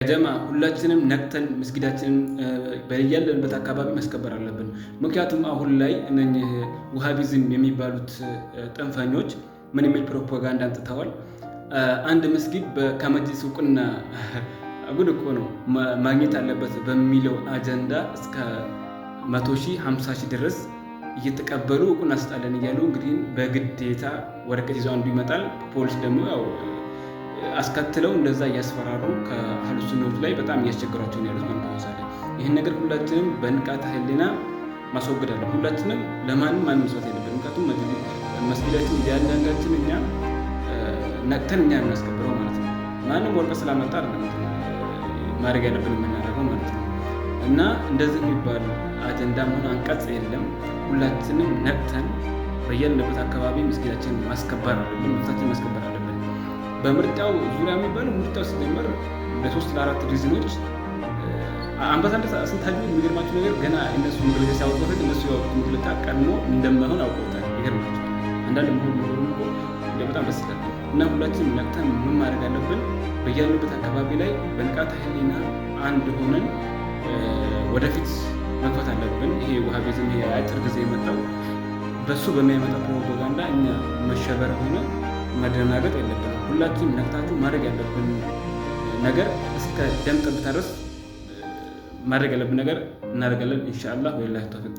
ጀማ፣ ሁላችንም ነቅተን መስጊዳችንን በያለንበት አካባቢ ማስከበር አለብን። ምክንያቱም አሁን ላይ እነኝህ ውሃቢዝም የሚባሉት ጥንፈኞች ምን የሚል ፕሮፓጋንዳ አምጥተዋል? አንድ መስጊድ ከመጅሊስ እውቅና፣ ጉድ እኮ ነው፣ ማግኘት አለበት በሚለው አጀንዳ እስከ 100,000፣ 50,000 ድረስ እየተቀበሉ እውቅና ስጣለን እያሉ እንግዲህ በግዴታ ወረቀት ይዘው አንዱ ይመጣል። ፖሊስ ደግሞ ያው አስከትለው እንደዛ እያስፈራሩ ከአህሉ ሱናዎች ላይ በጣም እያስቸገሯቸው ነው ያሉት ማለት ነው። ይህን ነገር ሁላችንም በንቃተ ህሊና ማስወገድ አለብን። ሁላችንም ለማንም ማንም መስዋዕት የለብንም። ምክንያቱም መስጊዳችን እያንዳንዳችን እኛ ነቅተን እኛ የምናስከብረው ማለት ነው። ማንም ወረቀት ስላመጣ አይደለም ማድረግ ያለብን የምናደርገው ማለት ነው። እና እንደዚህ የሚባል አጀንዳም ሆነ አንቀጽ የለም። ሁላችንም ነቅተን በያለንበት አካባቢ መስጊዳችንን ማስከበር አለብን፣ መብታችንን ማስከበር አለብን። በምርጫው ዙሪያ የሚባለው ምርጫው ሲጀመር ለሶስት ለአራት reason ኦች አምባሳደር ስንታየሁ የሚገርማቸው ነገር ገና እነሱ መግለጫ ሲያወጡ በፊት እነሱ ያወጡት መግለጫ ቀድሞ እንደማይሆን አውቀውታል። ይገርማቸዋል። አንዳንድ ምሁር መሆኑ እኮ በጣም ደስ ይላል። እና ሁላችንም ነቅተን ምን ማድረግ አለብን? በያለንበት አካባቢ ላይ በንቃተ ህሊና አንድ ሆነን ወደፊት መግፋት አለብን። ይሄ ውሃቢዝም ይሄ አጭር ጊዜ የመጣው በሱ በሚያመጣ ፕሮፓጋንዳ እኛ መሸበር ሆነ መደናገጥ የለብንም። ሁላችንም ነቅታችሁ ማድረግ ያለብን ነገር እስከ ደም ጠብታ ድረስ ማድረግ ያለብን ነገር እናደርጋለን። ኢንሻአላህ፣ ወሊላሂ ተውፊቅ።